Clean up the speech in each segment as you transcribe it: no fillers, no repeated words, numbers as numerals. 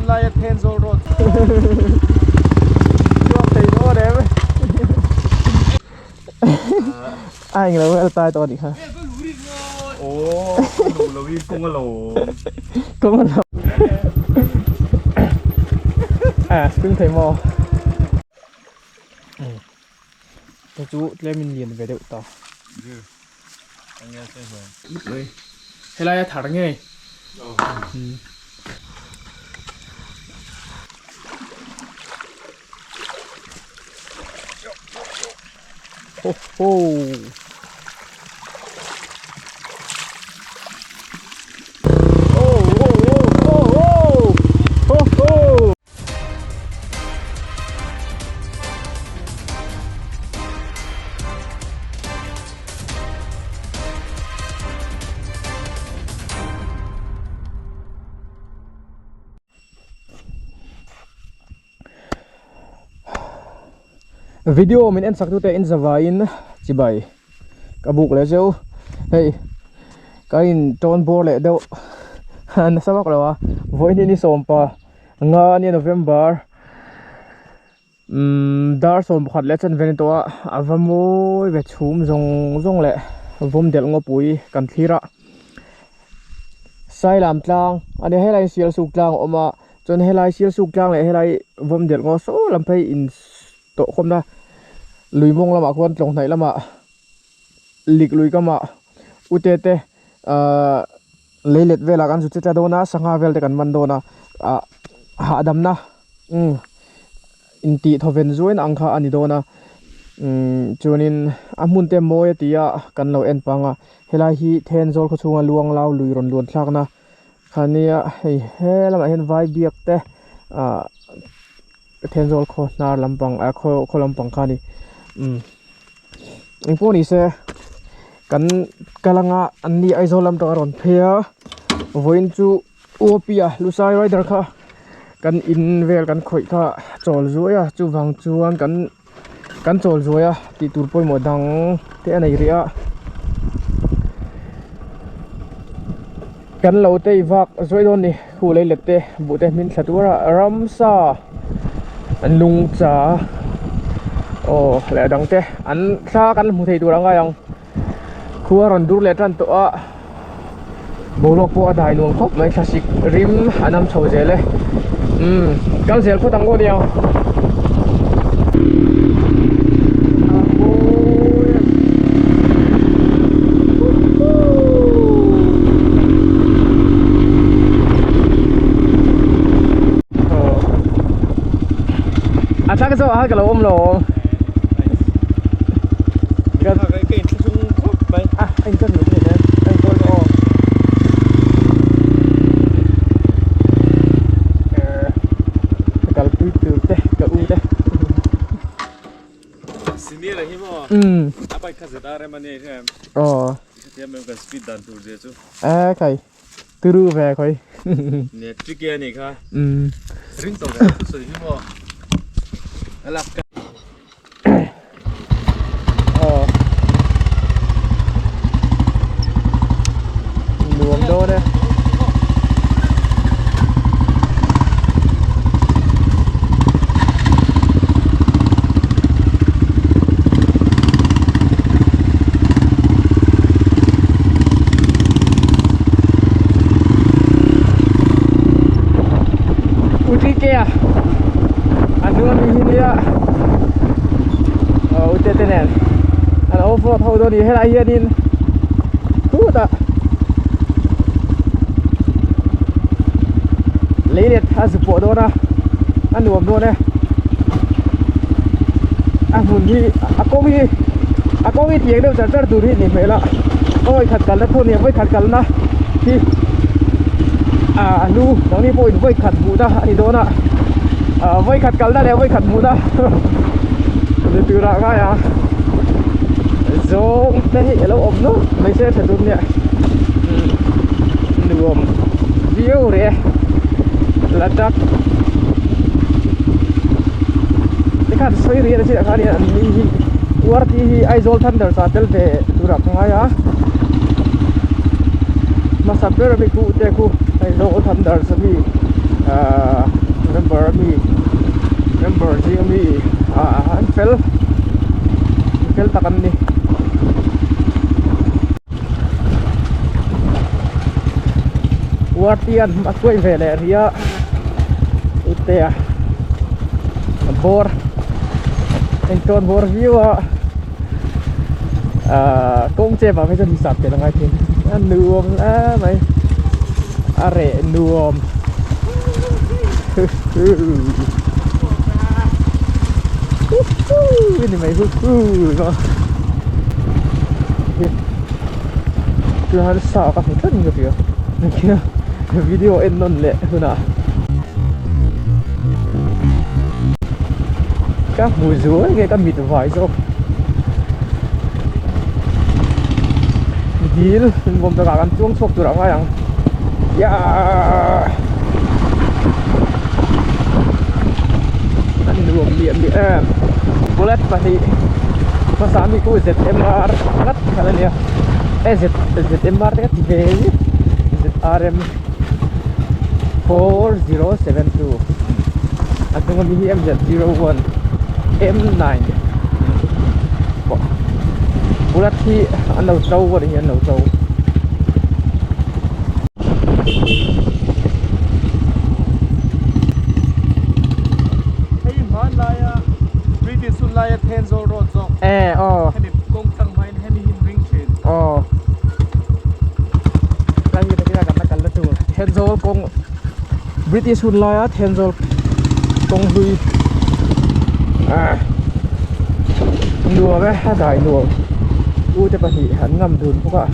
Tunlaia Thenzawl road. Chhuak thei dawn em? A englo vel tai tawh anih kha. Aw, a duh lo hi kawng a lo awm. Kawng a lo A spring thei maw? Te chu tlem in lian ve deuh ta. Helai a thar ngei. Ho ho. Oh oh oh oh oh. Ho ho. Video min en sak tute in zavaiin chibai ka buk leh zeuh hei ka in tawn bawr leh deuh nasa vak lo a vawiin ni sawmpa nga ania November umm dar 11 leh chanve ni tawh a a va mawi ve chhum zawng zawng leh vawm delh ngawpui kan thlir a Sailam tlang ania helai in sial suk tlang a awm a chuan helai sial suk tlang leh helai vawm delh ngaw saw lam phei in tawh khawmna lui mawng lamah khuan tlawng hnaih lamah lik lui kamah ute te ahh lei let velah kan zu che tla dawn a sangha vel te kan man dawn a ah hahdamna umm intih thawven zuaina ang kha a ni dawn a umm chuanin a hmun te mawi a ti a kan lo en pang a helai hi Thenzawl khaw chhunga luang lau lui rawn luan thlakna kha nia hei he lamah hian vai biak te ah Thenzawl khaw hnar lampang ah khaw khaw lampang kha a ni umm engpawh ni se kan kal anga an ni Aizawl lam tawh a rawn phei a vawiin chu Uapia Lusai rider kha kan in vel kan khawih kha chawl zuai a chuvang chuan kan kan chawl zuai a tih tur pawimawh dang te a nei rih a kan lo tei vak zuai dawn a ni khu lei let te buh te hmin thla tur a ramsa an lungcha aw leh a dang te an thla kan hmu thei tur a ngai ang khua a rawn dur leh tan tawh a boruak pawh a dai nuam khawp mai thlasik rim a nam chho zel e umm kal zel phawt ang aw nia. A thlang zawh ah ka lo awm lo. A in ka hmuh theih a in kawl aw. Ka kalpui tur te ka u te. Senior a hi maw? A bike kha ZRM a nia em? Aw. Hetiang em kan speed dan tur zia chu. E khai. Turu ve khoi. Ne tricky a nih kha. Ring tawh ve thu sawi hi maw? A lak ka. Aw. Nuam dawn e. Utike a a hnung ami hi nia aw ute te nen an off road ho dawn a ni helai hianin khutah lei let a zu pawh dawn a a nuam dawn e a hmun hi a kawng hi a kawng hi tiang deuh char char tur hi a nih hmel a vawi khat kalna thu a ni a vawi khat kalna hi ah a lu nangni pawhin vawi khat hmuhna a ni dawn a ah vawi khat kalna leh vawi khat hmuhna ni turah a ngai ang zawng te hi alo awm nual mai se tha tur nia nuam viau rih e Ladakh tikhan sawi rih a ni chiah khan an ni hi uar tih hi Aizawl Thunder sa tel ve turah ka ngai a hmasa ber ami khu te khu Aizawl Thunder sa mi. Ahh member ami member zing ami ahh an fel fel tak an ni. Uartian a kuai ve leh rih a utea a bawr engtawn bawr viau a ahh kawng chem ah phei chuan hisap tel a ngai thin a nuam hle mai a reh nuam huhu ni mai huhu chuan sa ka hmu tlat in ka hria video en nawn leh hunah ka hmu zual nge ka mit vai zawk dil nuam takah kan chuang chhuak tur a ngai ang yeah a nuam liam liam em bullet pahnih hmasa ami khu zmr ngat khalh a nia e z zmr te ka ti ve hi zrm 4072 a hnung ami hi mz01 m9 bullet hi an lo to a ni hi an lo to. Hei hmanlaia British hun laia Thenzawl road zawk e aw hemi kawng tlang hmain hemi hi ring thin aw lai hi takina kan la kal na tur Thenzawl kawng British hun laia Thenzawl kawng hlui ah nuam e a dai nuam u te pahnih an ngam dun bawk a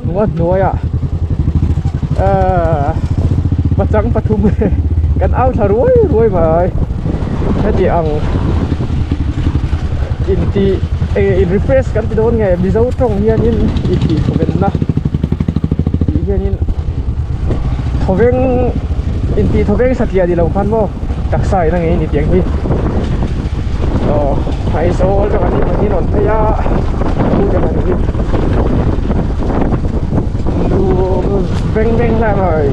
ngaw hnuaiah ahh pachang pathum kan au thla ruai ruai mai heti ang intih eng in refresh kan ti dawn nge mizo tawng hianin intih thawvenna tih hianin thawveng intih thawveng satliah ni lo khan maw taksa in a ngei ni tiang hi aw Aizawl te pahnih pahnih an rawn phei a u te pahnih hi nu beng beng hlai mai.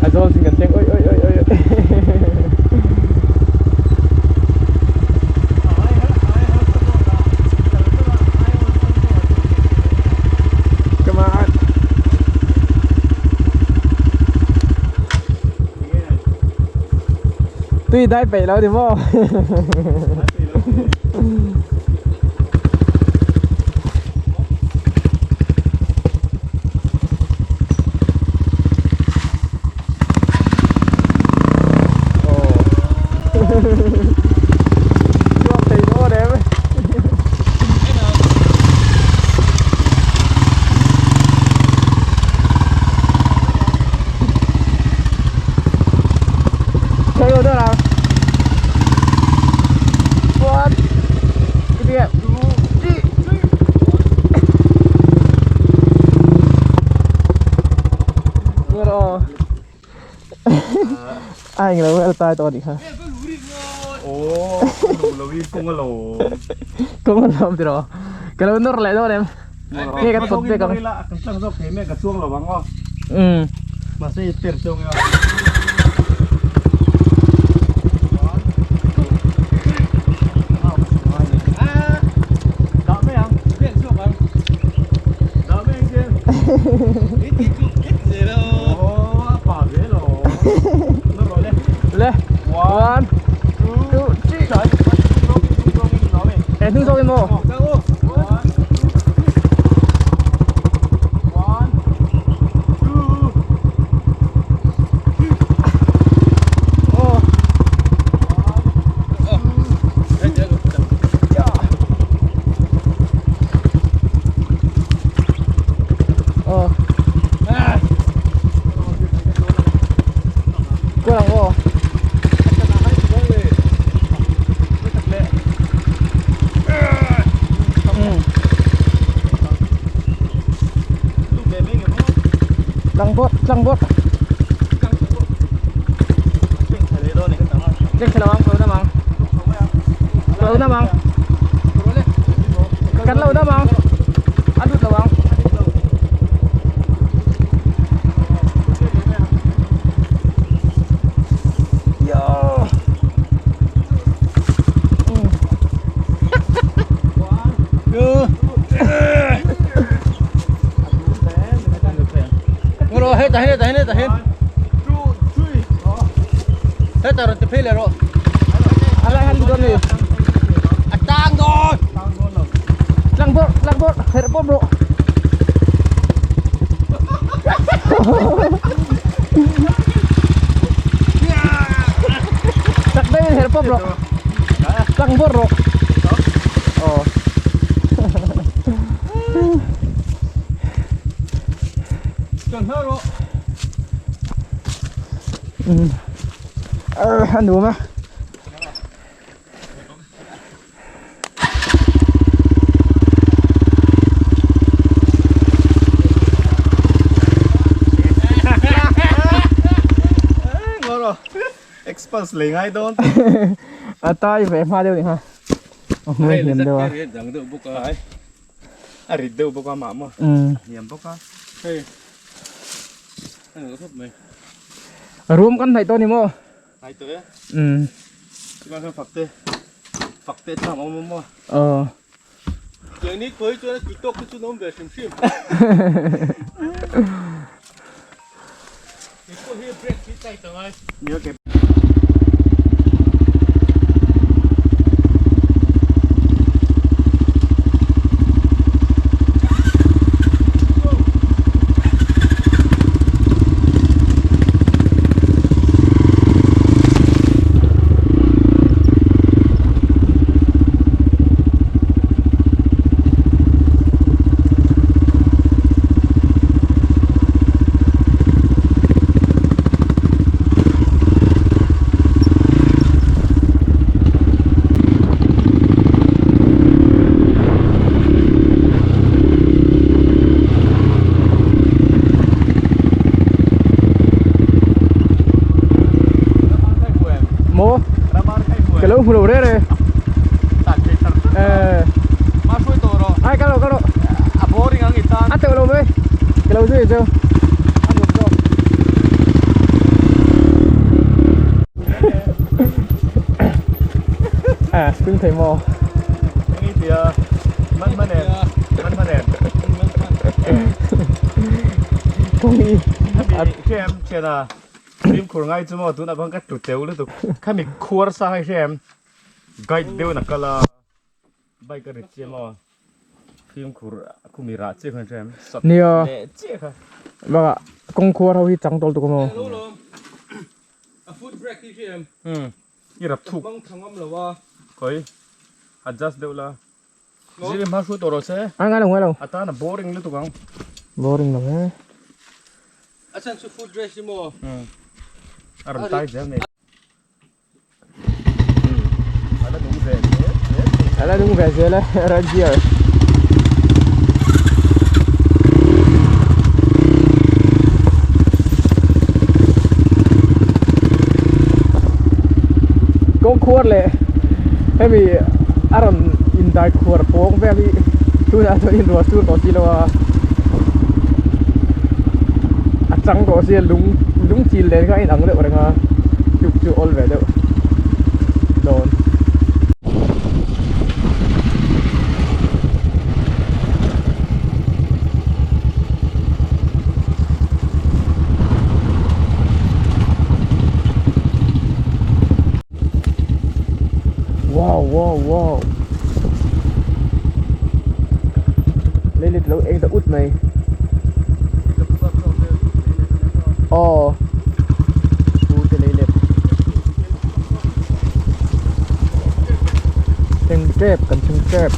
A zawl sin kan thleng oi oi oi oi Come on. Tui dai peih lo ni maw? Chuak thei dawn em? Chơi rồi đó nào. What? Cái gì vậy? Ai ngờ đâu tai to đi ha. Ồ, lo vi kung alo. Kung alo ti ro. Ka lo nur leh dawn em. Nge ka thawt vek ang. Kan tlang zawk thei mai ka chuang lo ang aw. Umm. Mahse i per chuang emaw. Le. One, two, three. E hnung zawk in maw? Aw. Tlang bawk. Tlang thla lo ang, lo dam ang. Lo dam ang. Kan lo dam ang. A lut lo ang. Yo. Hetah hian hetah hian hetah hian hetah rawn ti phei leh rawh a lai han dawn ni a tang dawn tlang bawrh tlang bawrh herh pawp rawh chak deuhin herh pawp rawh tlang bawrh rawh aw A nuam a. Expulse lei ngai dawn. A tai ve hma deuh ni ha. A hmuh hniam deuh a. A rit deuh bawk a mah maw? Hniam bawk a. Hei. A nalh khawp mai. Room kan hnaih tawh ni maw? Hnaih tawh e. Chuvang chuan fakte fakte thlam a awm a maw? Aw. Tiang ni khawi chuan a tui tawk te chu an awm ve hrim hrim. Kei pawh hi brake hi tight a ngai. Maw? Ka lo hmu lo reh reh. Eh. Ai ka lo ka lo. A boring ang i tan. A teuh lo mai. Ka lo zui chu. A nuam zawk. À, spin thei maw? Ngi tia man man em. Man man em. Kawng i. Hrem thiana. Fimkhur ngai chu maw tunah khan ka tlu teu lutuk. Khami khuar sa hi hrem. Guide deuh na kal a. Bike a rit chiah maw? Fimkhur khumi rah chiah khan hrem. Sat leh chiah kha. Bakah kawng khuar ho hi chang tawl tuk a maw? A foot brake hi hrem. I rap thuk. Mang thang awm lo a. Khawi adjust deuh la. Ziri hma hru tawh rawh se. A ngai lo ngai lo. A tan a boring lutuk ang. Boring lo e. A chhan chu foot rest hi maw? A rawn tai zel mai. A la nung ve zel zel. A la nung ve zel e right gear. Kawng khuar leh hemi a rawn indai khuar pawng vel hi tunah chuan in ruah sur tawh si lo a a chang tawh sia lung lung chil nen kha a inang deuh reng a tuk chu awl ve deuh dawn. Wow wow wow Leilet lo eng ta ut mai Aw Pu te leilet Thleng tep kan thleng tep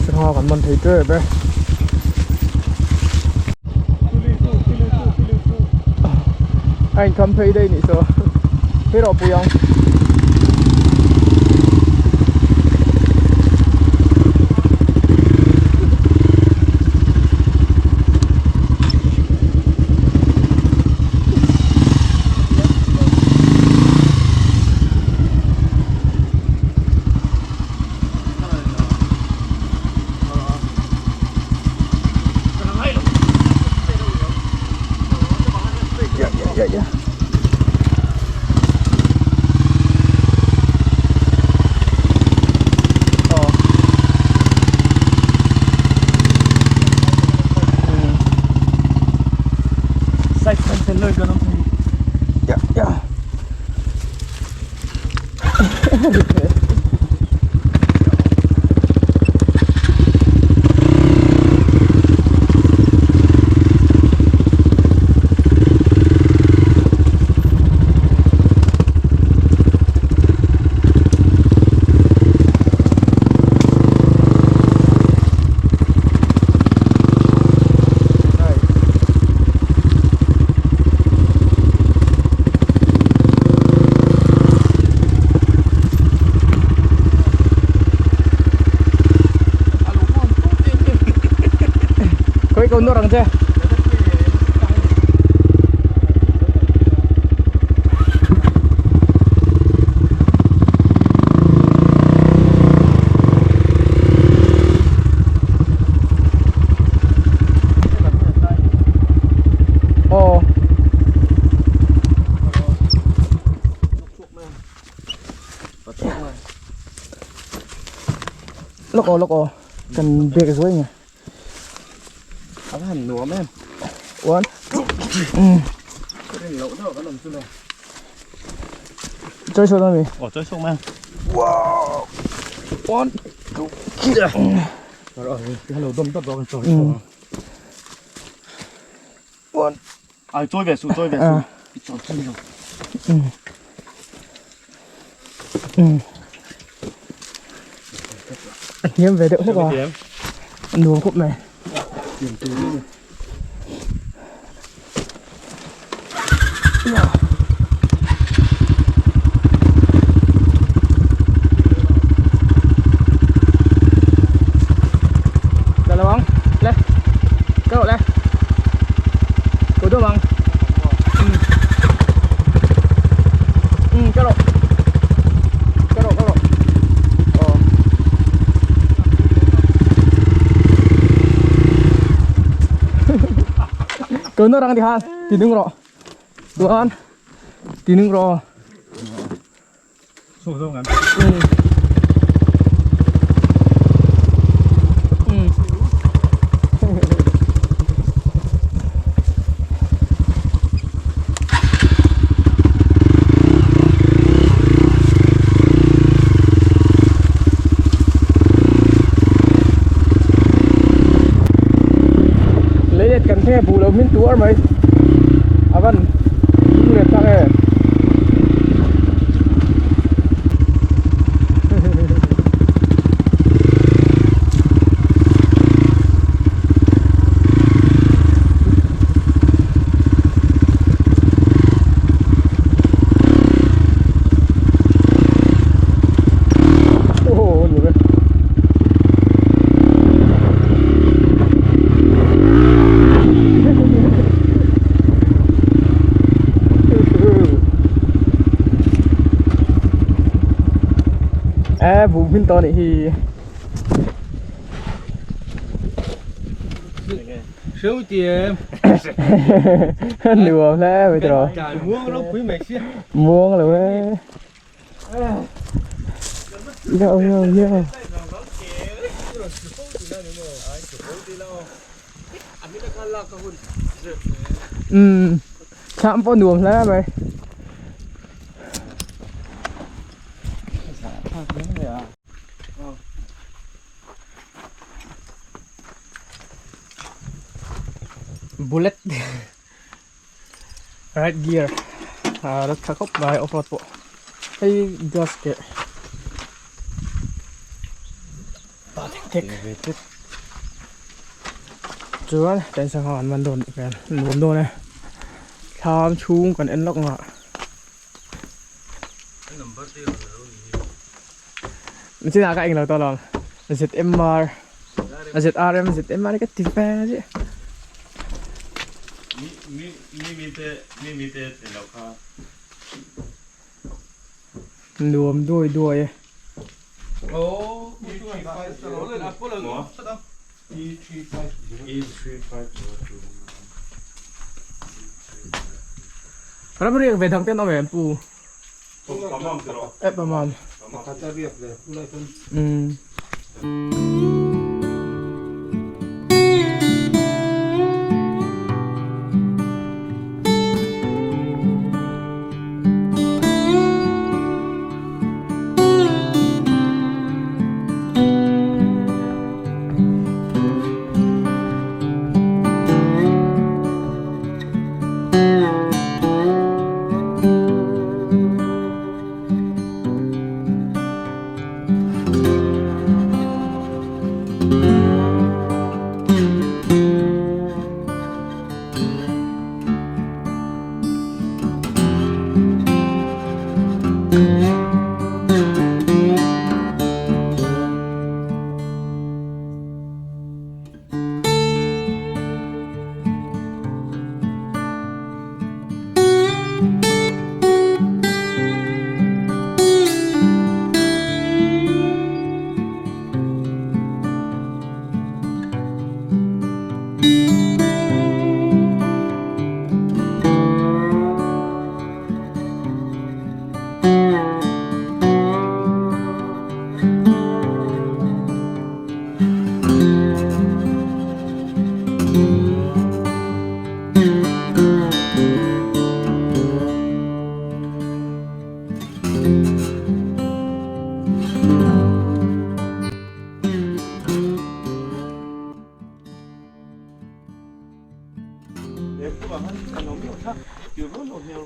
Sangha kan man thei tep e A inkham phei daih nih saw phei rawh pui ang. ko nawr ang che. Aw. Lawk aw lawk aw kan bag zuai nge. A va han nuam em. One. Ka rin loh deuh kan awm chu le. Chawi chhuak dawn mi? Aw chawi chhuak mai. Wow. One, two, three. Hello dawm dawp dawp kan chawi chhuak. One. Ai chawi ve suh chawi ve suh. I chawi chhuak lo. A hniam ve deuh hlek a. A nuam khawp mai. Dah lo ang. Le. Ka rawh le. Ko dawm ang. Um ka rawh. Ka rawh ka rawh. Aw. Ko nawr ang tikhan. Ti nung rawh. Chuan ti nung rawh. Chhuak zawng ang. Leilet kan thleng a buh lo hmin tuar mai a van tung leh tak e. E buh hmin tawh anih hi. Nuam hle mai tiraw. Muang lo e. Yo yo yo. Umm thlam pawh nuam hle mai. Bullet right gear ah rat tha khawp mai off road pawh hei gas keh ta thek thek chuan tlai sangha an man dawn nih hmel nuam dawn e thlam chhung kan en lawk nghah. Chinah ka englo tawh lo ZMR ZRM ZMR ka ti ve chiah. Nuam duai duai e. Ram riak ve dang ten awm em pu? E pamam. Um.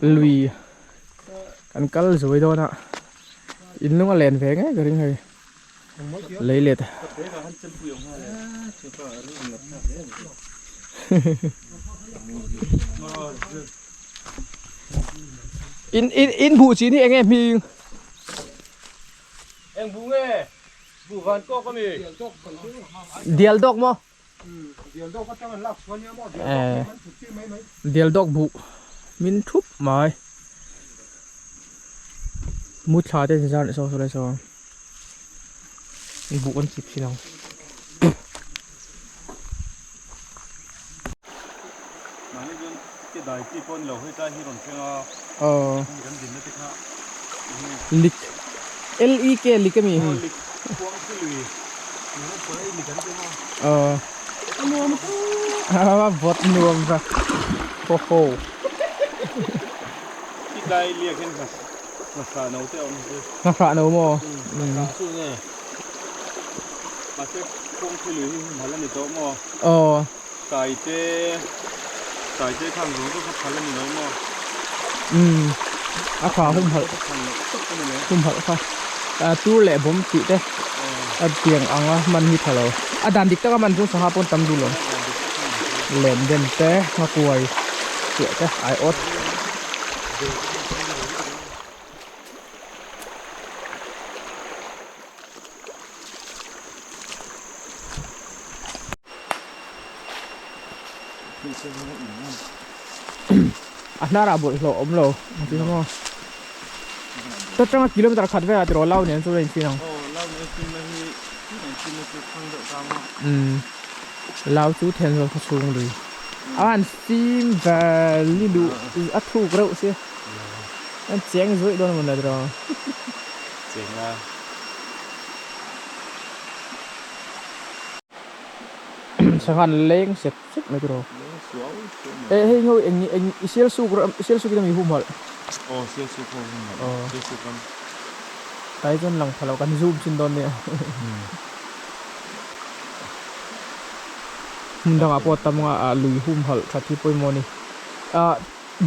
Lui kan kal zuai dawn a in lung a len ve ngei ka ring hei lei let in in in buh chi ni enge hming eng buh nge buh van kawk ami dial dawk maw Dial dawk buh min thup mai mu thla te zar saw saw lai saw buh kan chip thin ang. Aw lik L E K lik ami. Aw a vawt nuam va ho ho. Nghahrah no maw? Aw. Umm a kha humhalh humhalh kha tur leh bawm tih te a tiang ang a hman hi tha lo a dan dik taka hman chu sangha pawn tam duh lo len den te nghakuai chiah te aiawt. A hnarah bawlhhlawh awm lo ang chi kha maw ta tanga kilometer khat velah tiraw lau nen chu a inchhin ang umm lau chu thenzawl khaw chhung lui a han fim vali luh a thuk reuh sia a cheng zuaih dawn amaw ni tiraw. Sanghan leng sep sep mai tiraw. Eh hei ho eng eng i sial suk ram i sial suk in ami hum halh. Aw sial suk ho hum halh sial suk ram. Tlai chuan lang pha lo kan zoom chin dawn nia. Hmun dangah pawh tam nga ah lui hum halh that hi pawimawh a ni. Ah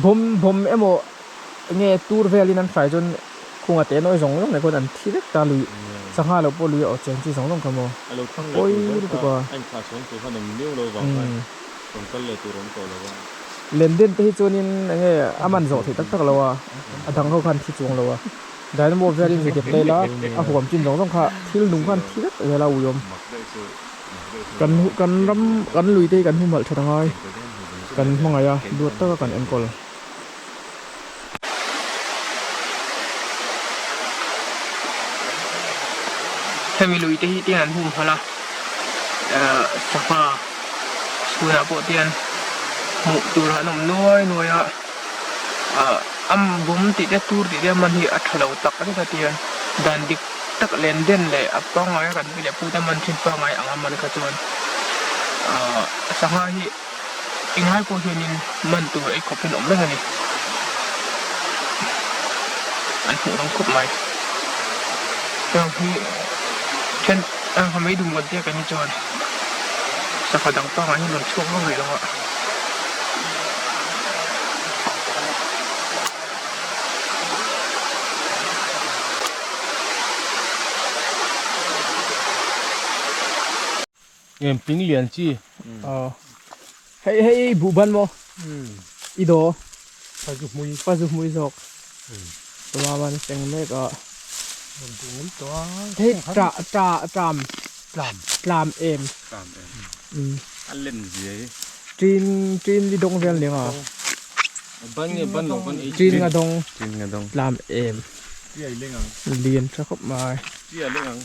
bawm bawm emaw enge tur velin an hrai chuan Khunga te nawi zawng zawng leh khawn an thi vek ta lui sangha lo pawh lui a aw cheng chi zawng zawng kha maw pawi lutuk a. Len den te hi chuanin enge a man zawh theih tak tak lo a, a dang ho khan thi chuang lo a, dynamo velin zet vel a a huam chin zawng zawng kha thil nung khan thi vek zel a uiawm. Kan kan ram kan lui te hi kan humhalh that angai kan hmangaih a duat taka kan enkawl. Hemi lui te hi tian an hum hal a ehh sangha chhunah pawh tian hmuh tur an awm nuai nuai a ahh am bawm tih te tur tih te a man hi a tha lo tak zet a tian dan dik tak len den leh a pangngai a kan pi leh pu te man thin pangngai ang a man kha chuan ahh sangha hi. Englai pawh hianin man tur ei khawp hian awm reng a ni. An hmuh rawng khawp mai. Heng hi then a mei dum rawn tia kan ni chuan sangha dang pangah hian rawn chhuak vak rih lo a. Em ping lian chi. Ờ. Hei hei buh ban maw? I do. Pazu hmui. Pazu hmui zawk. Tuma man seng mek a. Hei tra tra tram. Tlam. Tlam em. Tlam em. A len zia hi. Trin trin li dong vel nia. Ban nge ban lo ban ei. Trin nga dong. Trin nga dong. Tlam em. Chi ai leng ang. Lian tha khawp mai. Chi ai leng ang.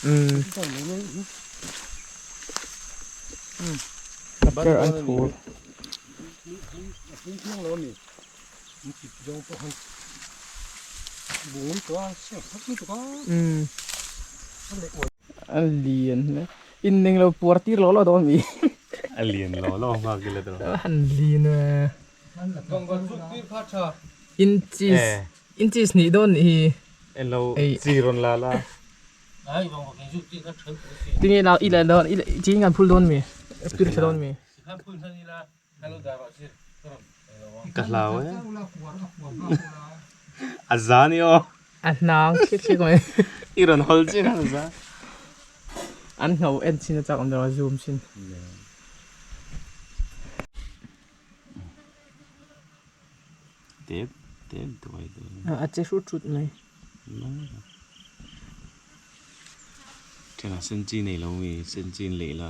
Umm Chapter an thur umm a lian hle in ning lo puar tir lo lo dawn mi a lian lo lo nghak ila tawh an lian e inches Inches hnih dawn nih hi. Elo chi rawn la la. Tinge la i la dawn i chi ngan phul dawn mi. Pir tha dawn mi. Ka hlau e. A za ni aw. A hnang khik khik mai. I rawn hawl chin a za. An ngho en chin a chak awm deuh a zoom chin. Tep tep duai duai. A che hrut hrut mai. Thenah sen chi nei lo mi sen chi in leh la.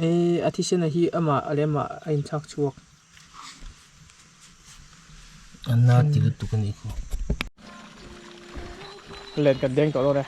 E a thisena hi amah a leh amah a inthlak chhuak. A na ti lutuk a nih khaw. Len kan deng tawh dawn e.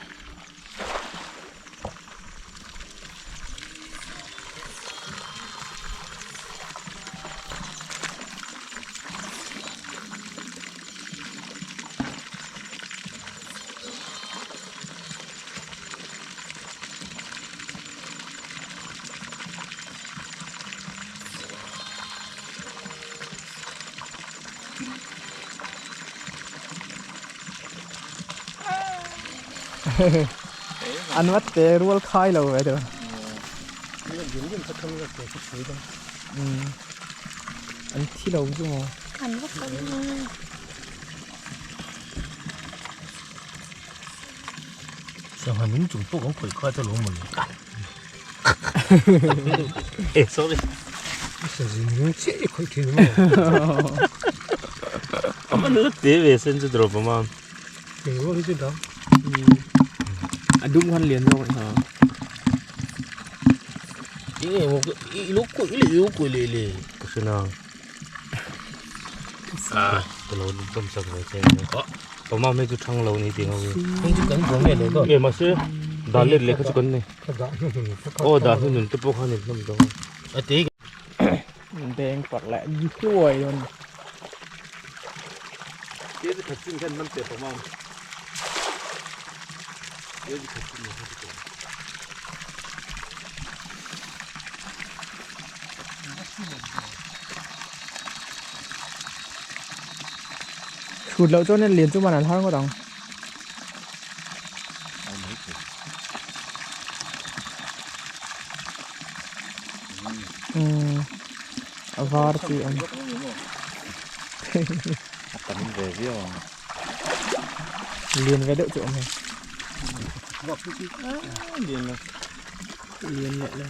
An va te rual khai lo ve deuh. An thi lo chu maw. An va kal mai. Sangha nung chung pawh kan khawih kha te lo mawni. Eh sorry. Sazin nung chiah i khawih thin maw. Aman la te ve sen chu drop ama. Eng rual hi chu dang. A dum khan lian zawk a ni. Eng emaw i lo kawih leh i lo kawih leh le. Ka hre nang. Ka lo dawm sak ve che ania. Pawma hmei chu thang lo ni tih ho hi. Heng chu kan buai mai lo dawn. Nge mahse dah let leh kha chu kan nei. Ka dah hnuhnun te kha. Aw dah hnuhnun te pawh kha ni hlawm dawn. A te Deng parh leh hluai dawn. Ke chi khat chin khan man teh pawma. Ke chi khat chin kha chu tawh. Hrut loh chuan lian chu man an har ngawt ang. A var chi an. A tam ve viau ang. Lian ve deuh chu awm hei. Lian lo. Lian leh lo.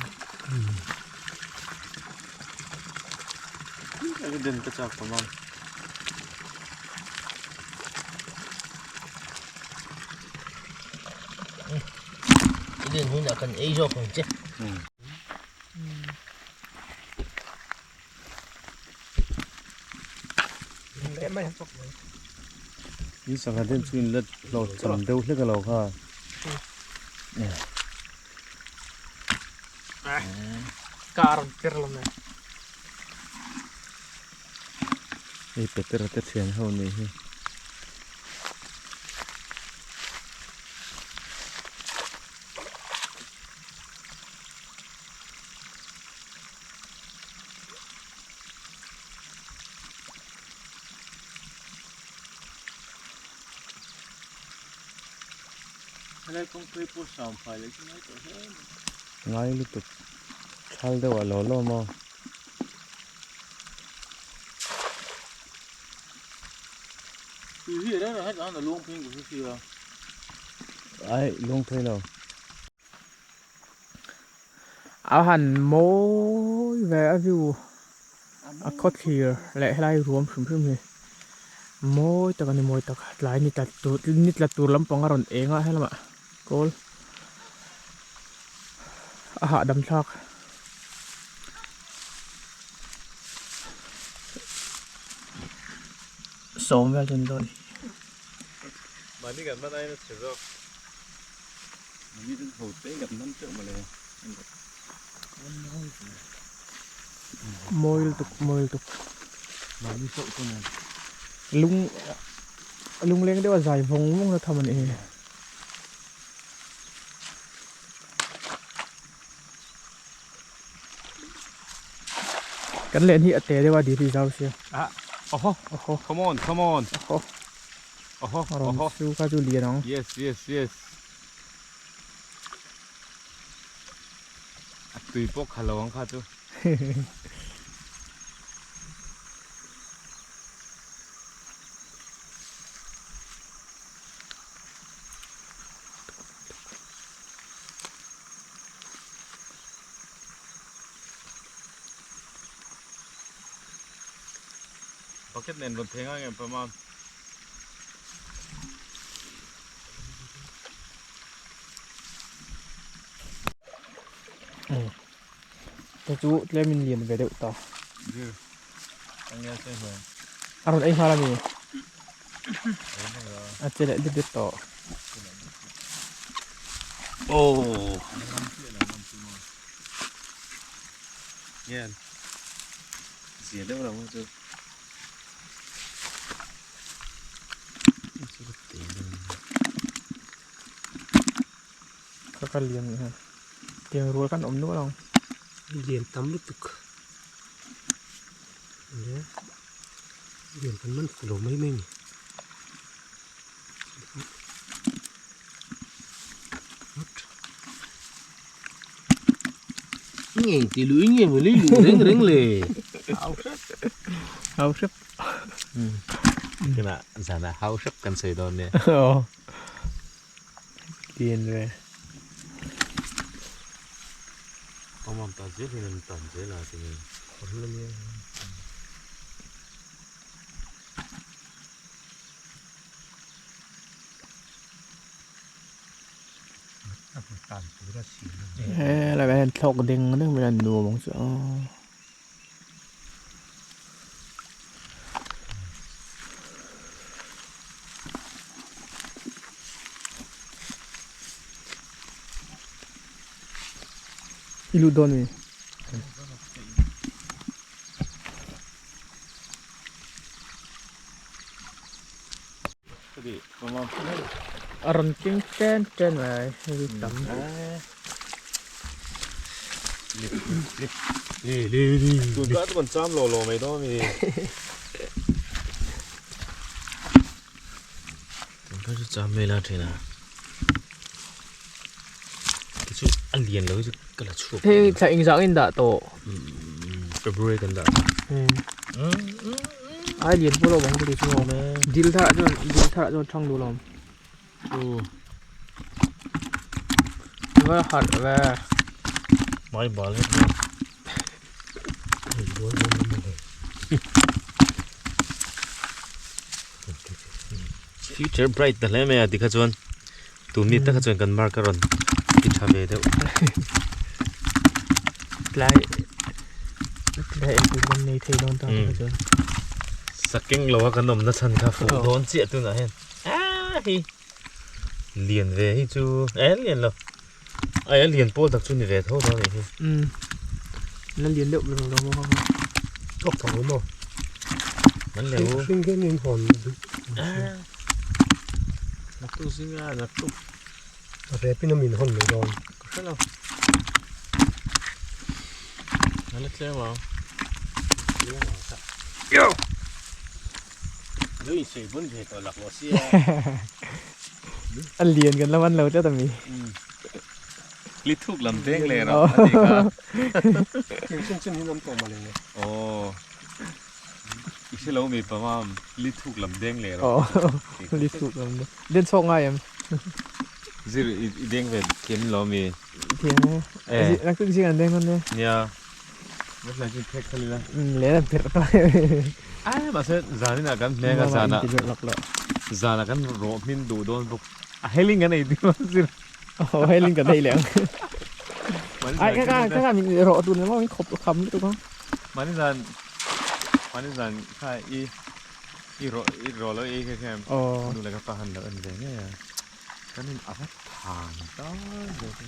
Den ka chak tawh ang. I den hunah kan ei zawk ang che. Ni sangha den chu in la hlawh cham deuh hlek a lo kha. Car tir lo mai. Hei Petera te thian ho ni hi. Helai kawngpui pawh sam fai leh chu ngai tawh hle mai. Ngai lutuk thal deuh a lo lawm a. Tui hi reng reng hetah hian a luang phei in ka hre sia. Ai luang phei lo. A han mawi ve a view a khawthlir leh helai ruam hrim hrim hi mawi tak a ni mawi tak tlai ni tla tur ni tla tur lampang a rawn eng a helamah kawl a hahdam thlak. Sawm vel chu ni dawn. Mahni kan hman aiin a chhe zawk. Mahni chu ho te kan hman teuh mawle. Mawi lutuk mawi lutuk. Mahni chauh chu nen. Lung lungleng deuh a zai vawng vawng na tham a nih hi. Kan len hi a te deuh a diri zau sia. Ah oho oho come on come on oho oho a rawn oho chu kha chu lian ang. Yes yes yes. Tui pawh kha lo ang kha chu. Bucket nen rawn theng ang em pama. Te chu tlem in lian ve deuh ta. A rawn ei nghal a ni. A che leh deuh deuh tawh. Oh. Ngen. Zia deuh lo chu. Ka ka lian ni hei. Tiang rual khan awm nual ang. Lian tam lutuk. Le lian kan man fu lo mai mai ni. Ngeng ti lui nge maw lei luh reng reng le. Hau hrep. Hau hrep. Tunah zanah hau hrep kan sawi dawn nia. Aw. Lian ve. Awm ang ta zel hian an tan zel a tinge. He lai hian thlawk ding ding mai a nuam ang chu aw. I lut dawn mi? A rawn keng chen chen mai hei tam. Tun ka chu kan cham lo lo mai dawn mi. Tun ka chu cham mai la thin a. Ti chu a lian lo hi chu ka la chhuak. Hei thla engzah in dah tawh. February kan dah. Ai lian pawh lo bang ka ti chu dil thar ah chuan dil thar ah chuan thang duh lo. Va harh ve. Mai bal het. Future bright ta hle mai a tikha chuan tun mi taka chuan kan mark a rawn ti tha ve deuh. Tlai tlai ei tur kan nei thei dawn ta tikha chuan. Sakeng lo a kan awmna chhan kha fuh dawn chiah tunah hian. Ah hi lian ve hi chu eh lian lo ai a lian pawl tak chu ni ve tho dawn a nih hi. Umm la lian deuh ber lo maw kha. Thawk thawk lo maw? Man lo. Hring hian in hawn duh. Naktuk zinga naktuk. A repin a min hawn mai dawn. Ka hre lo. A la tlem ang. A lian kan la man lo tlat ami. Li thuk lam veng leh rawh a tih kha. Eng chen chen hi an awm tawh mah le. Aw. I hre lo mi pamam li thuk lam deng leh rawh. Aw li thuk lam deng. Den chhuak ngai em? Zir i deng ve thiam lo mi? Thiam e. Naktuk zing an deng dawn e. Nia. Hmaslai chu phek kha lila. Leh a berh ta. Ai mahse zanin ah kan hmeng a zanah zanah kan rawh hmin duh dawn bawk. A heling kan ei deuh a zir. Aw heling kan ei leh ang. Ai ka ka ka min rawh tun emaw min khawp kham lutuk a. Mahni zan mahni zan kha i i rawh i rawh lo ei kha khem. Aw. Nu leh ka pa han lo en ve ngei a. Kan in a va than ta zawk.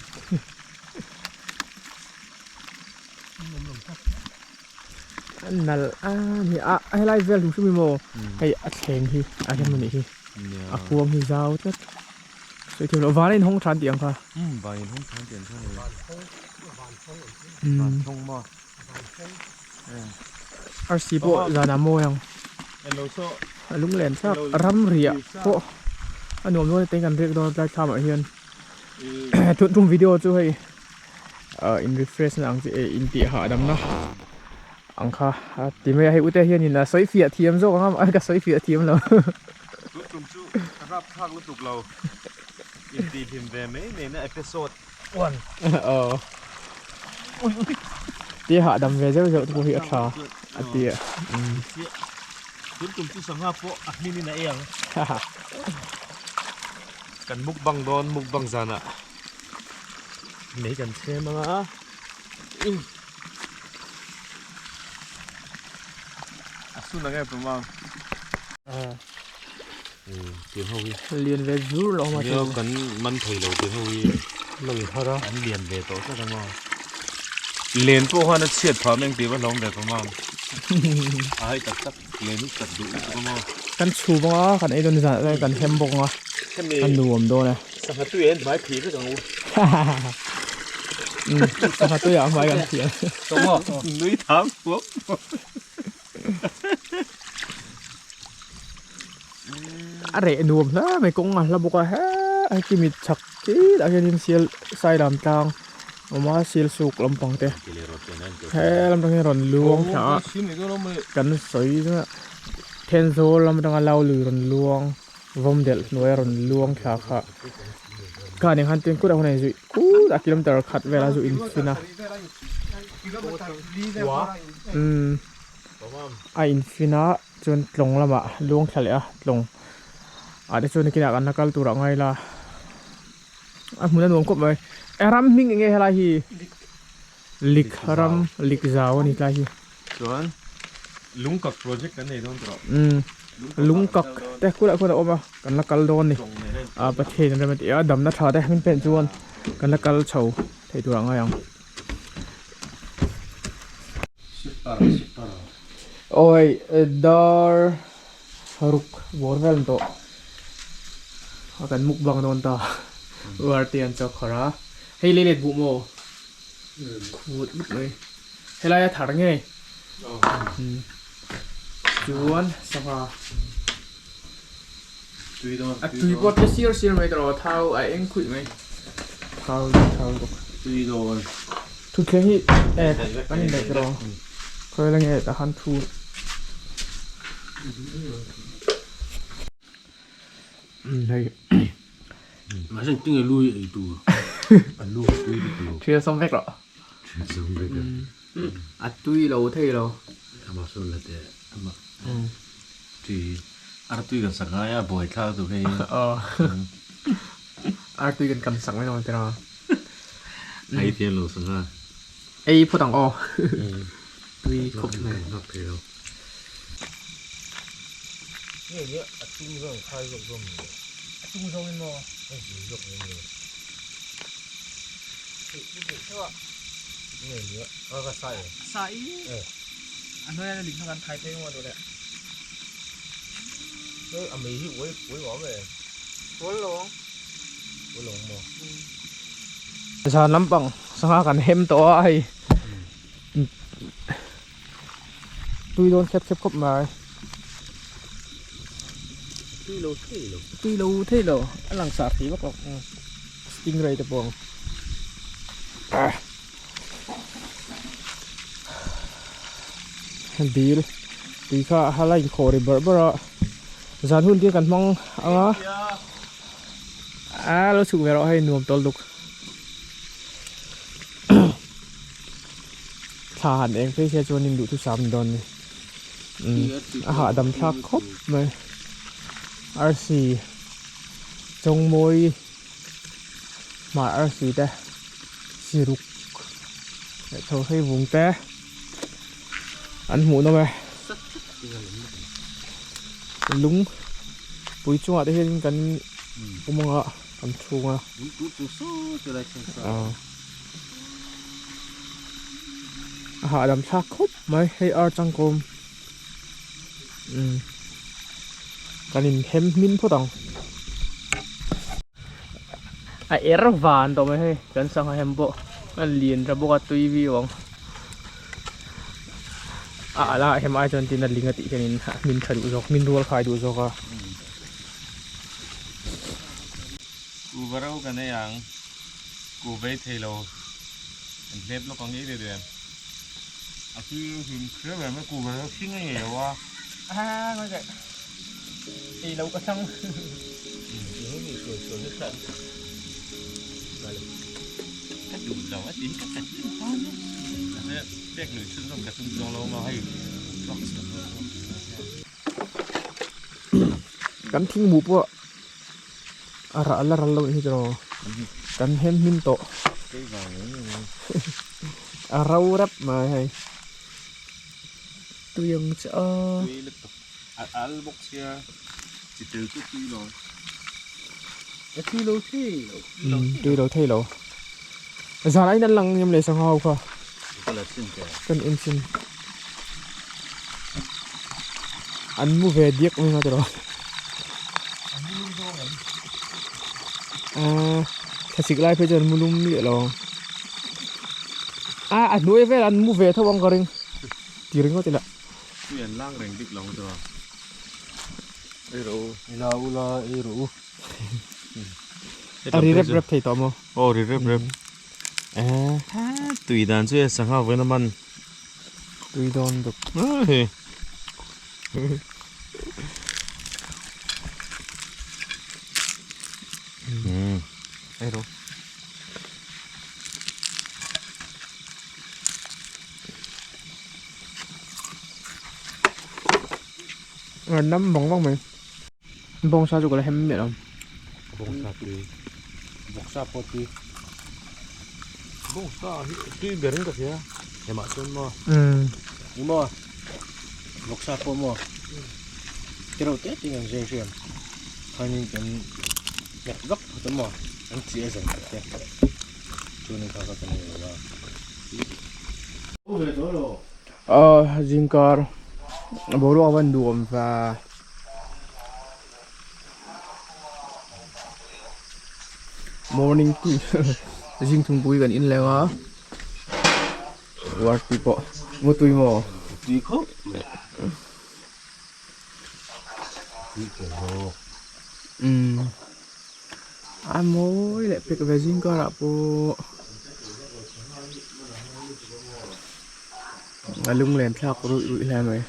Nal a ni a helai vel hrim hrim hi maw hei a thleng hi a rem anih hi a kuang hi zau tlat sawi thiam loh van a inhawng than tih ang kha van inhawng than tih ang kha ni van thawng maw arsi pawh zanah mawi ang a lunglen thlak ram riah pawh a nuam dawn a teng kan riak dawn a tlai thlamah hian tun tum video chu hei. In refresh na ang chi eh in tih hahdamna ang kha a ti mai a hei ute hianin a sawi fiah thiam zawk ang a ka sawi fiah thiam lo. Tun tum chu rap thlak lutuk lo intihhlim ve mai mai na episode one. Aw ti hahdam ve zeuh zeuh te pawh hi a tha a ti a. Tun tum chu sangha pawh a hmin in a ei ang. Kan mukbang dawn mukbang zanah. Mei kan chhem ang a. A sun ang em pawh Tiang ho hi. Lian ve zur lo ma chu. Kan man thei lo tiang ho hi. Lang har a. An lian ve tawh tlat ang a. Len pawh khan a chhiat phah meng tih va hlawm ve pawh mang. A hai tak tak len hi chat duh lutuk a maw. Kan chhum ang a, kan ei dawn zan ah kan hem bawk ang a. A nuam dawn e. Sangha tui ah hian hmai phih vek ang u. Sangha tui ah hmai kan phih ang. Nui tham huam huam. A reh nuam hle mai kawng a hla bawk a he kimi chhak chiah ah hianin sial sailam tlang a awm a sial suk lampang te he lam atang hian rawn luang thla a kan sawi Thenzawl lam atanga lau lui rawn luang. Vawm delh hnuai a rawn luang thla kha kha nen khan tuin kut a hun a inzuih kut a kilometer khat vel a zu infin a umm a infin a chuan tlawng lamah luang thla leh a tlawng ah te chuan nakinah kan la kal tur ah ngai la a hmun a nuam khawp mai e ram hming eng nge helai hi lik ram lik zau a ni tlai hi. Chuan lungkak project kan nei dawn tawh. Umm lungkak te khulah khuan a awm a kan la kal dawn a ni ah Pathian in rem a ti a damna tha te min pen chuan kan la kal chho thei tur ah ngai ang. Awi dar ruk bawr vel an tawh a kan mukbang dawn ta uar te an chawk khawrh a hei lei let buh maw khut lut mai. Helai a thar ngei chuan sangha a tui pawh te sir sir mai tawh thau a eng khuih mai thau thau bawk tui dawn thutthleng hi e kan indaih tawh khawi la nge tah khan thu hei mahse engtin nge lu hi ei tur a lu tui lutuk lo thil sawm vek rawh A tui lo thei lo. Ama sawn la teh ama tui artui kan sak ngai a buai thlak tur hei. Aw artui kan kam sak mai lo tira. Ei thiam lo sangha. Ei phawt ang aw. Tui khawp mai. Nghak thei lo. Nge nge a chung zawng khai zawk zawng ni. A chung zawng in maw? A zui zawk ni. Zan lampang sangha kan hem tawh a hei tui dawn khep khep khawp mai tui lo thei lo tui lo thei lo a langsar thei vak lo. Stingray te pawh ang dil tui kha a la inkhawh ri barh barh a zan hun te kan hmang ang a a lo chhuk ve rawh hei nuam tawl duk thla han eng phei se chuan in duhthusam ni dawn ni a hahdam thlak khawp mai arsi chawngmawi hmar arsi te siruk leh chho hrei vung te an hmuh nawm e lung pui chungah te hian kan awm ang a kan chhung a a hahdam thlak khawp mai hei ar changkawm. Umm kan in hem hmin phawt ang a er van tawh mai hei kan sangha hem pawh a lian tha bawk a tui viau ang a ala hem ai chuan tin a ling a tih hian in a hmin tha duh zawk hmin rual khai duh zawk a. Ku va ro ka nei ang ku vei thei lo. An hlep lawk ang ngei ve em. A tui hlim hriau em a kuhva hi hring a ngei lo a. A ngawi teh. Ei lo ka thlang. Ka duh lo a ti hi ka tat em tan e. Mahse pek lui chhunzawm ka tum chuang lo maw hei drugs ka hmang zawk tih ka hria. Kan thingmu pawh a rah la ral lo nih hi chu kan hem hmin tawh a ro rep mai hei tui ang che a. Tui lutuk a al bawk sia chi tel chu tui lo. A tui lo thei lo. Tui lo thei lo. Zan ah in an lang ngem le sangha ho kha. Kan en chin. An mu ve diak mai nga tiraw. Ahh thlasik lai phei chuan an mu lum miah lo ang. Ah a hnuai vel an mu ve tho ang ka ring. Ti ringawt ila. Tui an lang reng bik lo ang tiraw. Ei rawh u. Ila ula ei rawh u. A ri rep rep thei tawh maw? Aw ri rep rep. Eh. Tui dan chu e sangha vawiin a man. Tui dawn duk. Hei. Ei rawh. Nam vang vang mai. Bawngsa chu ka la hem miah lo. Bawngsa tui. Bawksa pawh tui. Bawngsa hi tui ber in ka hria. Hemah chuan maw. Umm. Ni maw. Bawksa pawh maw. Te reuh te te in an zeng hriam. Khanin kan nghet vak phawt a maw. An chi a zan khat te. Chuanin kha kha kan ei lo a. Aw zingkar boruak a van duhawm va. Morning tea zing thingpui kan in leng a war tui pawh mu tui maw tui khawp mai tui khawp umm a mawi leh pek ve zing karah pawh a lunglen thlak ruih ruih hle mai.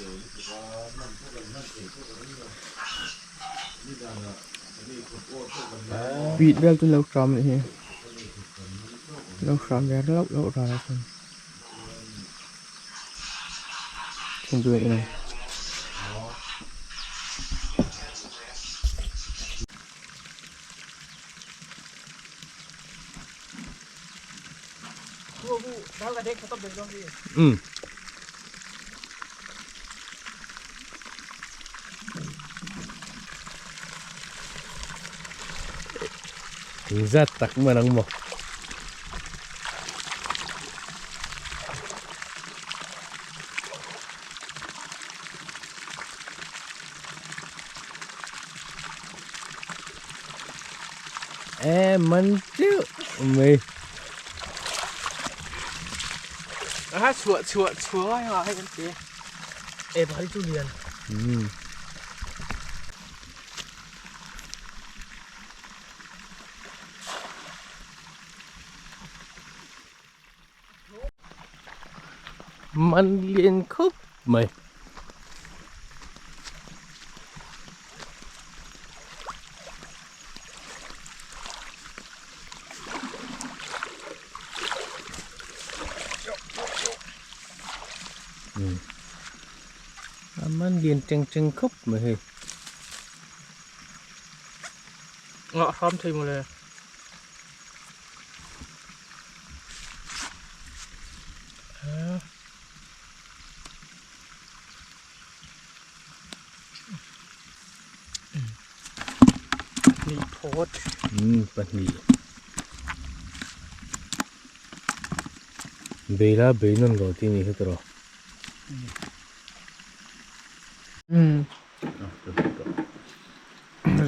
Pit vel chu lo hram anih hi lo hram ve reuh reuh ral a chuan thingpui a ni. Umm. Engzat tak man ang maw. E man teuh mai. A chhuah chhuah chhuah ngai nga hei kan ti. E pakhat hi chu lian. Umm. Man lian khawp mai. A man lian teng teng khawp mai hei. Ngah hram thei mawle. Pahnih Beila bei nawn lo tih a nih hi tawh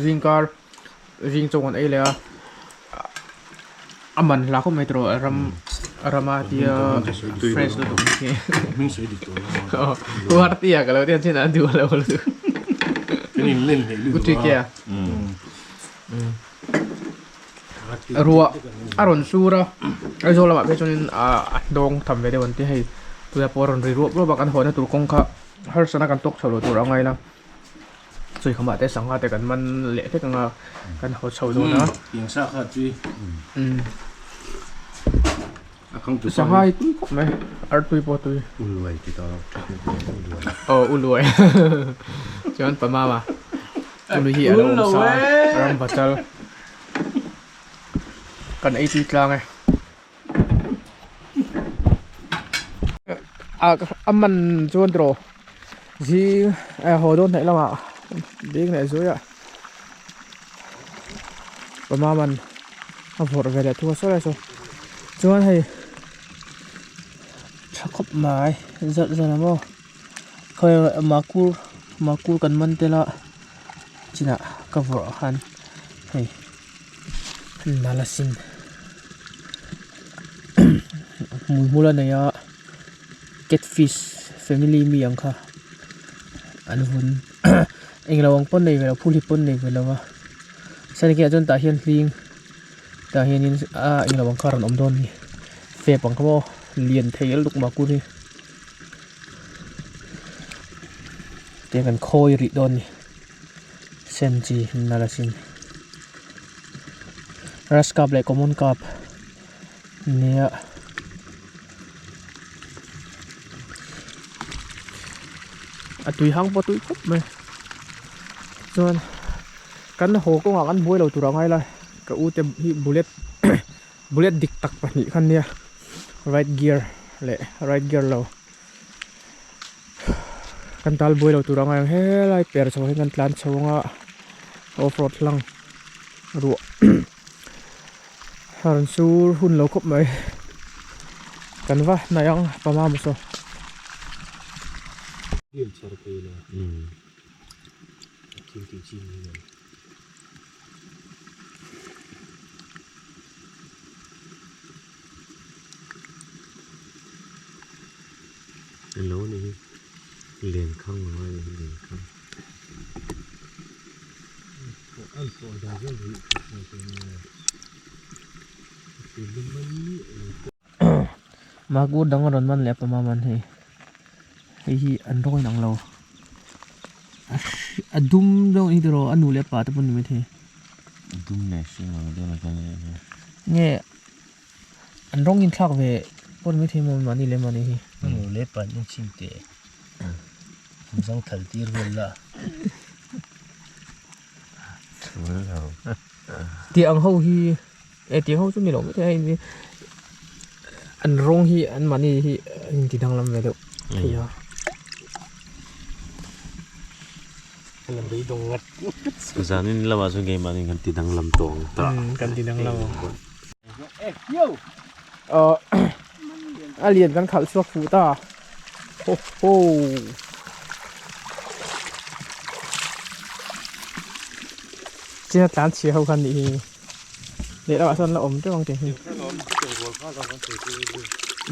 Zingkar zing chaw kan ei leh a a man hla khawp mai tawh ram rama tia fresh lutuk hi huar tia ka lo ti a chin a duh lo lutuk Uṭikia ruah a rawn sur a. Aizawl lamah phei chuanin ah a hnawng tham ve deuh an ti hei tunah pawh a rawn ri ruap ruap a kan hawnna tur kawng kha harsatna kan tawk chho lo tur a ngai la chawi khamah te sangha te kan man leh hlek anga kan haw chho dawn a. Sangha hi tui khawp mai ar tui pawh tui. Uluai ti tawh lo tha tui tui uluai. Aw uluai chuan pa mama ului hi alo awm sa ram vachal kan ei tui tlang e. A man chuan tiraw zing haw dawn hnaih lamah beng leh zuai a pa mama'n a vawrh ve leh thu a sawi a saw chuan hei tha khawp mai zalh zalh ang aw khawi makur makur kan man tel a chinah ka vawrh khan hei nal asin hmuihmul a nei a catfish family mi ang kha an vun englo ang pawn nei ve lo phul hi pawn nei ve lo a senikiah chuan tah hian hling tah hianin a englo ang kha a rawn awm dawn a ni fep ang kha maw lian thei lutuk makur hi tiang kan khawi rih dawn a ni sen chi nal asin grass carp leh common carp nia. A tui hang pawh tui khawp mai chuan kan haw kawngah kan buai lo tur a ngai la ka u te hi bullet bullet dik tak pahnih kha nia right gear leh right gear lo kan tal buai lo tur a ngai ang helai per chho hian kan tlan chho anga off road hlang ruah a rawn sur hun lo khawp mai kan va hnaih ang pama maw saw. Elo ni hi lenkhang ang a ni hi lenkhang. Magur dang a rawn man leh a pama man hei hei hi an rawng in ang lo a dum deuh a ni tiraw a nu leh a pa te pawh ni maithei. A dum leh hring ang deuh a ni tiraw. Nge An rawng inthlak ve pawh ni maithei maw mahni leh mahni hi. A nu leh pa in chim teh an zang thal tir vel la. Thul lo. Tih ang ho hi e tih ang ho chu ni lo maithei a hei an rawng hi an mahni hi a inti danglam ve deuh thei a. Zanin lamah chuan keimahni kan ti danglam tawh ang ta. Kan ti danglam ang. A lian kan khalh chhuak fuh ta. Ho ho. China tlan chhia ho khan nih hi. Leh lamah sawn la awm teuh ang tih hi.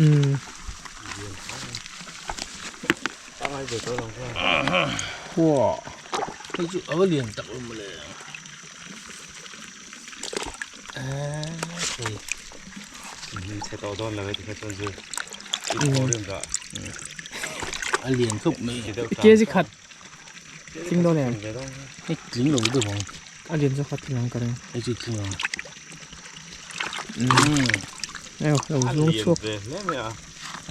Umm. Wow. Hei chu ava lian tak lo mawle. Hei. Chhe tawh dawn lo e tikha chuan chu. I thaw rim dah. A lian khawp mai. Kg khat tling dawn em? Hei tling lo deuh ang. A lian chu khat tling ang ka ring. Hei chu tling ang. Eo lo zawng chhuak. Ve hle mai a.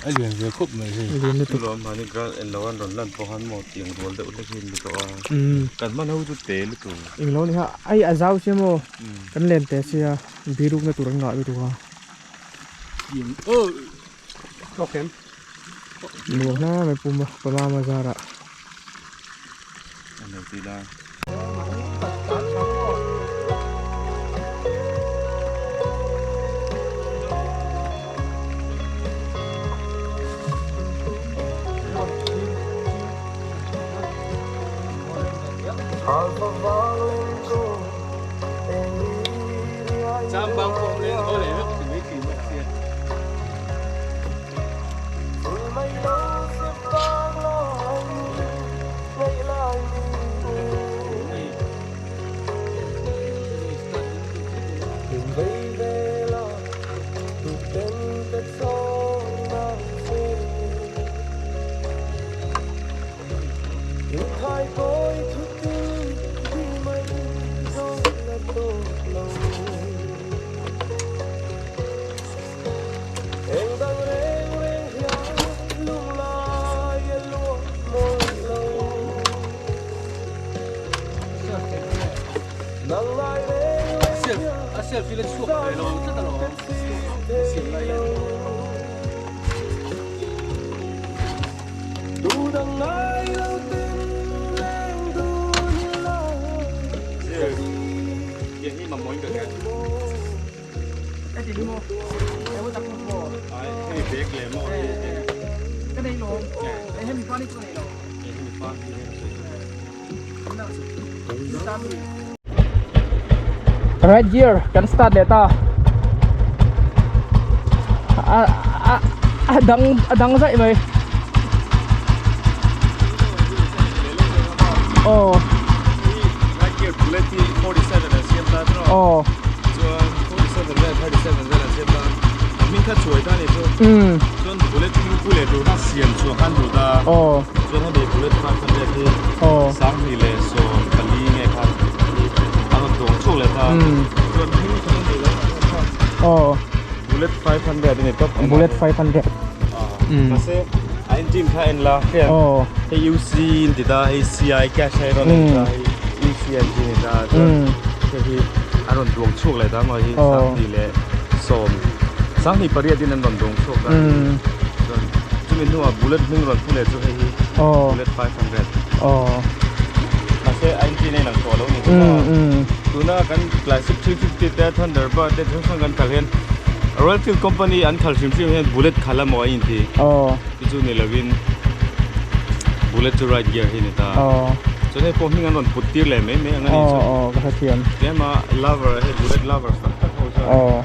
A lian ve khawp mai hei. A lian lutuk. Lawm mahni ground en lo an rawn lan pawh khan maw tiang rual deuh hlek hi an ni tawh a. Kan hman ho chu te lutuk. Englo ni kha ai a zau sia maw kan len te sia birukna tur an ngah lutuk a. Nuam hle mai pum a pamama zarah. An lo ti la. Selfie la chhuak ve lo tlat alawm. Siam lai hian. Right gear kan start leh ta a a a dang a dang zaih mai aw Right gear bullet hi 47 an siam ta chu aw chuan 47 vel 37 vel an siam ta a hming kha chuai ta ni chu um chuan bullet hming pu leh tur kha siam chhuah khan duh ta aw chuan hemi bullet 500 hi aw Sanghnih leh 14 nge khan a rawn dawng chhuak leh ta. Chuan hming khan an nei lo ang kha. Aw. Bullet 500 a ni tawp. Bullet 500. Mahse a engine kha en la hriat. Aw. Hei UC in ti ta hei CI cash hei rawn en ta hei UC engine ni ta chuan hei hi a rawn duang chhuak leh ta maw hi Sanghnih leh sawm Sanghnih pariat in an rawn duang chhuak ta. Chuan chumi hnuah bullet hming rawn pu leh chu hei hi bullet 500. Aw. Mahse a engine a inang tawh lo ni chu maw. Tuna kan classic 350 te Thunderbird te hrang hrang kan khalh hian Royal Enfield company an khalh hrim hrim hian bullet khalh emaw a inti. Aw. Chu chu ni lovin bullet chu right gear hi ni ta. Aw. Chuan hei pawh hming an rawn put tir leh mai mai ang a ni chu. Aw aw ka hrethiam. Tlema lover hei bullet lovers tak tak ho chuan. Aw.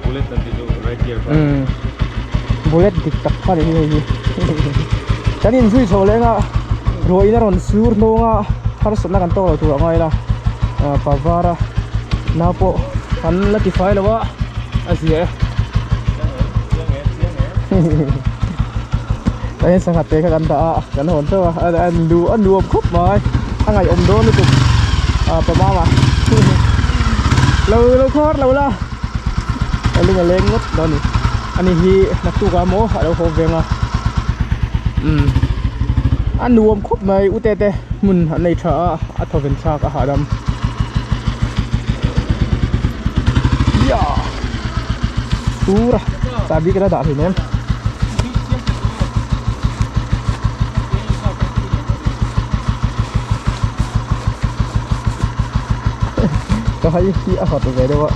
Bullet an ti chu right gear kha. Bullet dik tak kha ni hi hei hi. Kan inzui chho leng a ruah in a rawn sur hnawng a harsatna kan tawk lo tur a ngai la pa var a nau pawh an la ti fai lo a a zia e. Kan in sangha te kha kan dah a kan hawn theuh a a nuam khawp mai a ngaihawm dawn lutuk pa mama lo lo khawr lo la. A lung a leng ngawt dawn a ni ani hi naktuk ah maw a lo haw veng a umm a nuam khawp mai u tete hmun an nei tha a a thawven thlak a hahdam yeah tura chahbi ka la dah thei nem. Ka hai hi a hawt ve deuh a.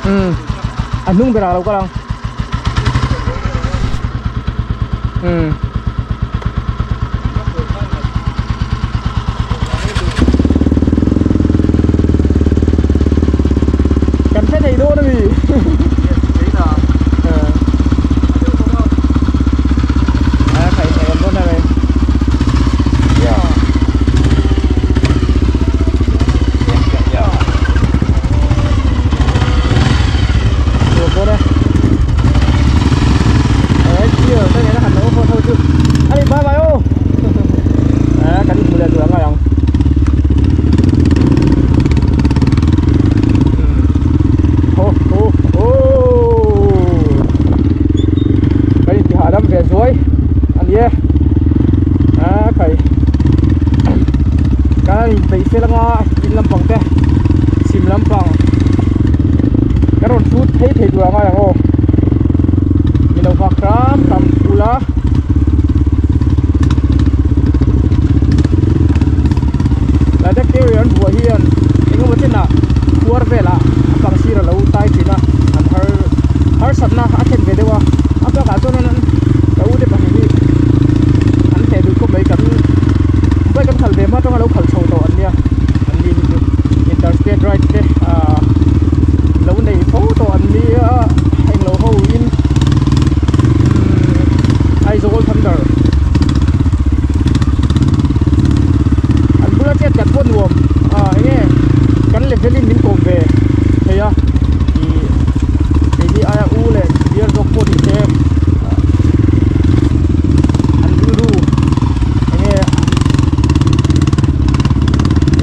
Um a hnung berah a lo kal ang um. Kan hre thei dawn ami? A khai thei awm dawn hei. Yeah. Được rồi đây. Đấy, chiều đây này nó hẳn nó thôi chứ. Anh bye bye ô. À, cái gì được rồi không? Ho ho ho. Cái gì hạ đâm về dưới. Anh đi. À, cái cái bị xe lăng in lampang te chhim lampang ka rawn hrut phei thei tur ang a lang aw milo nghak hram hram ula la deck area an buah hian engemaw chenah khuar velah a pang sir alo tai thin a an har harsatna a thlen ve deuh a a bakah chuan an ka u te pahnih hi an hneh duh khawp mai kan bike an khalh ve hma atanga lo khalh chho tawh an nia an ni hi chu interstate ride te ahh lo nei fo tawh an nia englo ho in Aizawl Thunder an bula chet kan pawh nuam ah enge kan level in min kawm ve thei a ih keini aia u leh beer zawk pawh ni se an rilru enge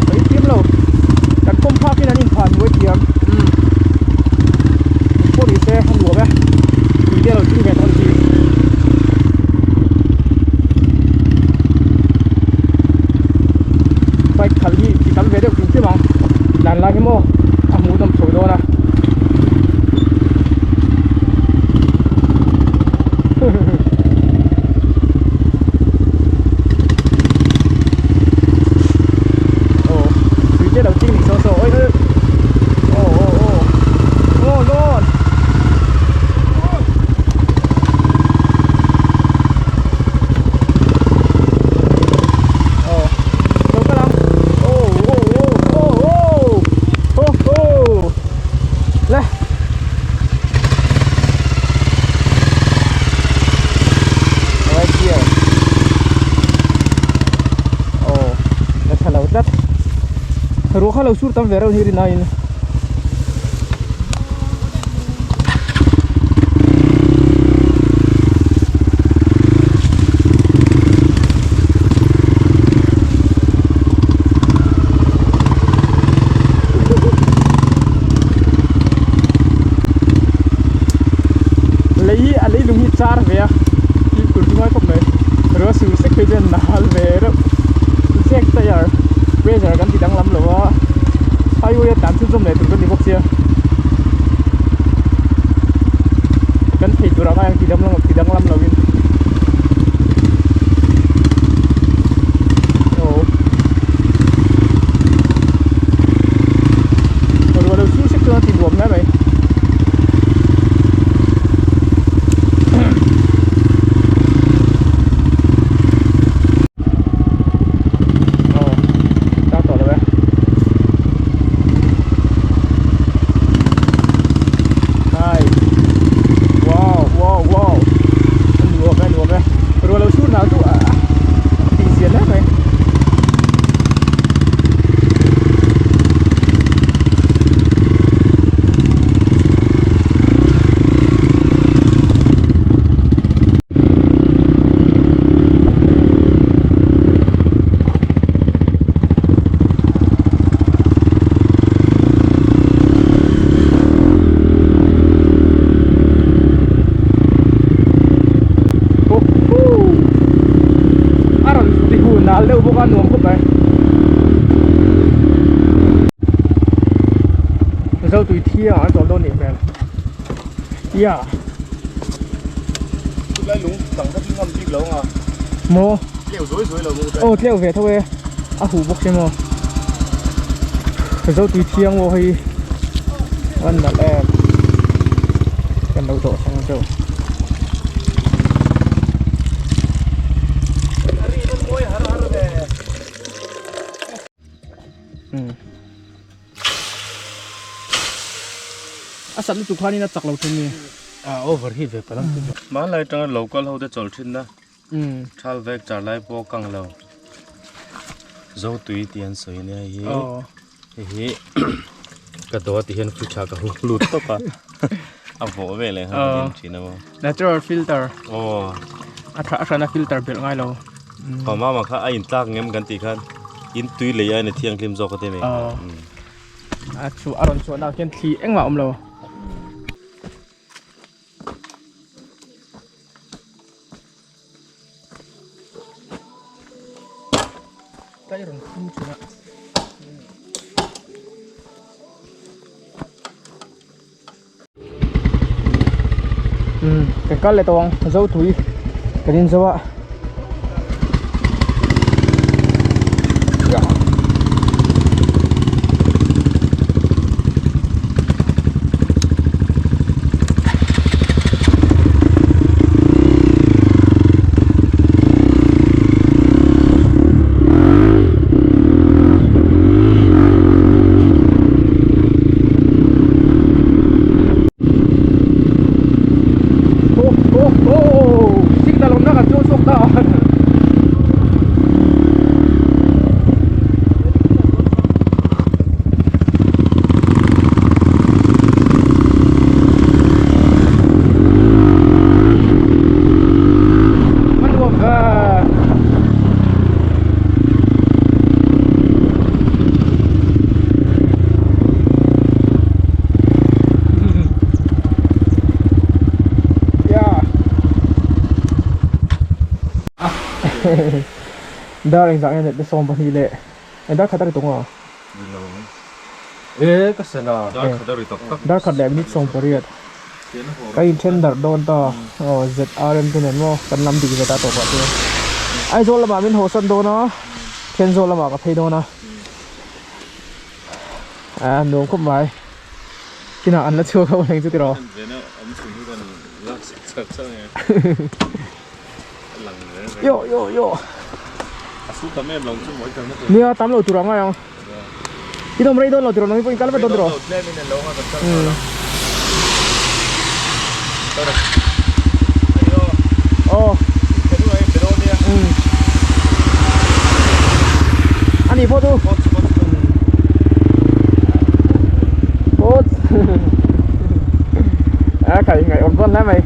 ka inthiam lo kan pawm phak in an inphah hnuai thiam pawh ni se. Bike khalh hi ti tam ve deuh kim kim ang tlan lai hi maw a hmuh nawm chho dawn a. Aw tui te lo ching ni saw saw oi oi aw aw aw aw lawn. Ruah kha lo sur tam ve reuh hi rin aiin. Lei a lei lung hi char ve a fimkhur chu ngai khawp mai ruah sur sek phei chuan nal ve reuh jack tyre pressure kan ti danglam lo a highway a tlan chhunzawm leh tur kan ni bawk sia kan thei tur ang a ti danglam ti danglam lo in aw ruah lo sur sek chuan a ti nuam hle mai. Aw chang tawh lo e. Nice. Wow, wow, wow. A nuam e, nuam e. Ruah lo sur nal chu a tih zia hle mai. A rawn ti hu nal deuh bawk a nuam khawp mai Zotui thiang an chawl dawn nih hmel yeah. Chulai lung dang kha chu ngam bik lo ang a. Maw? Tleu zuai zuai lo maw ka. Aw tleu ve tho e. A huh bawk sia maw. Zotui thiang maw hei an nalh em. Kan lo dawh sang deuh. Hmm. A sat lutuk khanin a chak lo thin ni. A overheat ve palang chu. Hmanlai atanga local ho te chawl thin na. Thal vek char lai pawh kang lo. Zo tui tih an sawi ania hei hi. Hei hi ka dawh ti hian fridge ah ka hung lut tawp a. A vawh vel eh khan ka din thin a maw. Natural filter. Aw. A tha a hrana filter belh ngai lo. Aw mama kha a intlak ngem kan tih khan in tui lei aiin a thianghlim zawk a ti mai. Aw. A chu a rawn chhuahna ah khian thli engmah a awm lo. Tlai rawn khum thin a. Um kan kal leh tawh ang zo tui kan in zo a. Ho ho ho signal awmna kan chuang chhuak ta A nuam ve. Yeah. Dar engzah nge net te 22 leh. Eng dar khat a ri tawh nga? E ka sen a. Dar khat a ri tak tak. Dar khat leh minute 18. Ka inthen darh dawn ta. Aw ZRM te nen maw kan lam dik ve ta tawh pah chu. Aizawl lamah min hawsan dawn a, Thenzawl lamah ka phei dawn a. A nuam khawp mai. Kinah an la chhuak ho reng chu tiraw. Yo yo yo. Nia tam lo tur a ngai ang. I dawm rei dawn lo tiraw nang hi pawh in kal vat dawn tiraw. Aw. Ani pawh chu. Pawt. A kai ngaih awm dawn hle mai.